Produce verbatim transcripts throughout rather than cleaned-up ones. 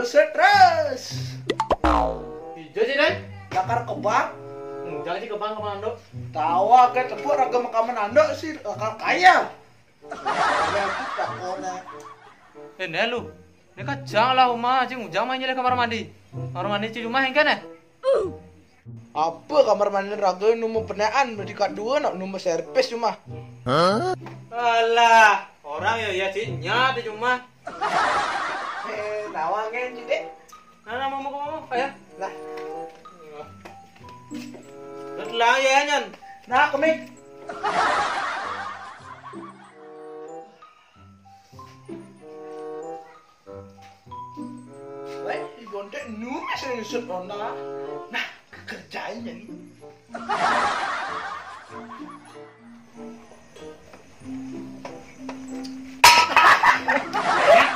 Stres. Ijo sih, Dek. Lakar ke bank. Hmm, jangan sih ke bank, ke bank, Dok. Tawa ke tepuk raga makaman andok sih, lakar kaya. Takone. Eh, ne lu. Ini kan jang lah, Uma, cing ujang main nyele kamar mandi. Kamar mandi cing rumah yang kene. Apa kamar mandi raga nomor penean, berarti kat dua nak nomor servis cuma. Alah, orang ya, ya, cing, nyat di rumah. Eh, nawang kan, cing, Dek? Nah, nah, mau, mau, mau, ayo. Lah. Lah, telah ya, Nyan. Nah, komik. Weh, di bontek nu masih nyusut onda. Nah, kekerjaan jadi.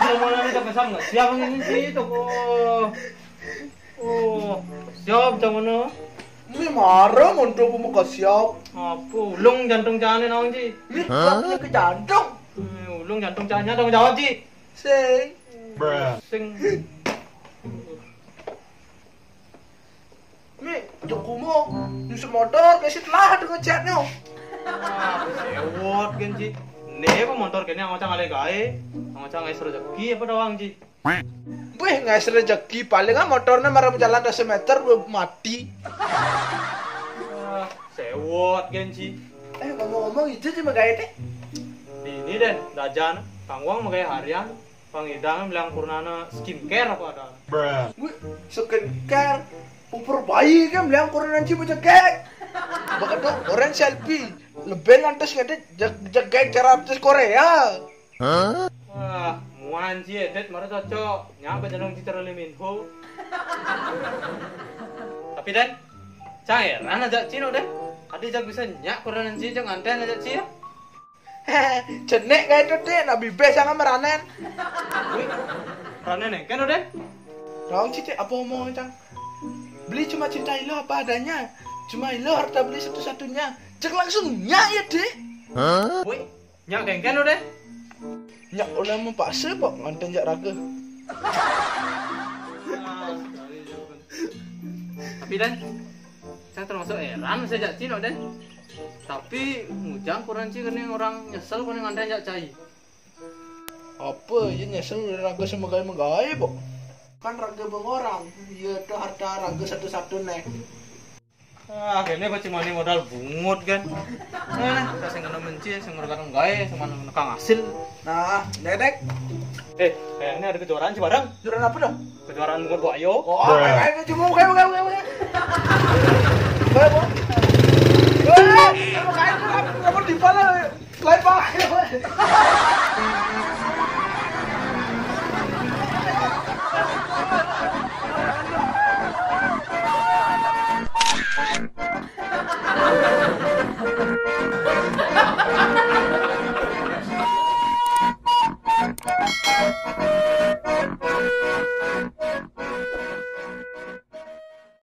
Kalau mau nanti dapat sama, siapa ini sih itu kok? Oh, siap, jangan mana? Ini marah, untuk pemuka siap. Apa? Ulung jantung jane naon, Ji? Ini, hah? Ke jantung. Eh, ulung jantung jane tanggung jawab, Ji. Sing. Sing. Mi, jok kumo, nyusul motor, ke situ lah dengan chatnya. Ah, sewot kan, Ji. Ini apa motor kene, ang cang ale gae. Ang cang es rezeki apa doang, Ji? Weh, ngais rezeki, paling ah motornya marah jalan dua meter, belum mati. Ah, sewot kan, Ji. Eh, ngomong-ngomong, itu cuma gaya teh. Ini deh, dajan, tangguang magaya harian. Pangidang bilang kurnana skincare apa ada? Wih, skincare. Uper bayi kan bilang kurnana cuma jegek. Bakal tuh orang selfie. Lebih lantas ngedit jeg-, jegek cara artis Korea. Wah, muan sih, Edet, mara cocok. Nyapa jangan citra Lee Min Ho. Tapi, Den, cang heran aja Cino, Den. Adi jak bisa nyak kurnana sih, jak nganten aja sih ya. Cenek kayak itu, Dek. Nabi be sangat meranen. Wih, ranen engken, Den? Raung citik apa omong, Cang? Beli cuma cinta ilo apa adanya. Cuma ilo harta beli satu-satunya. Cek langsung nyak ya, Dek. Wih, nyak engken, Den? Nyak oleh mempaksa kok nganten jak raga. Tapi, Den, saya termasuk heran saya jak Cino, Den. Tapi ngujang kurang sih kene orang nyesel kene nganten jak cai. Apa ya nyesel raga semegai-megai, Bok? Kan raga bengorang, iya tuh harta raga satu-satu nih. Ah, kene apa cuma ini modal bungut kan? Nah, kita sing kena menci, sing mereka gawe, cuma nekang hasil. Nah, Dedek. Eh, kayaknya ada kejuaraan sih bareng. Kejuaraan apa dong? Kejuaraan bungut buayo. Oh, ayo, ayo, cuma, ayo, ayo, ayo, ayo. Ayo, Bok. Ayo, ayo, ayo, ayo, di pala. Bye, bye.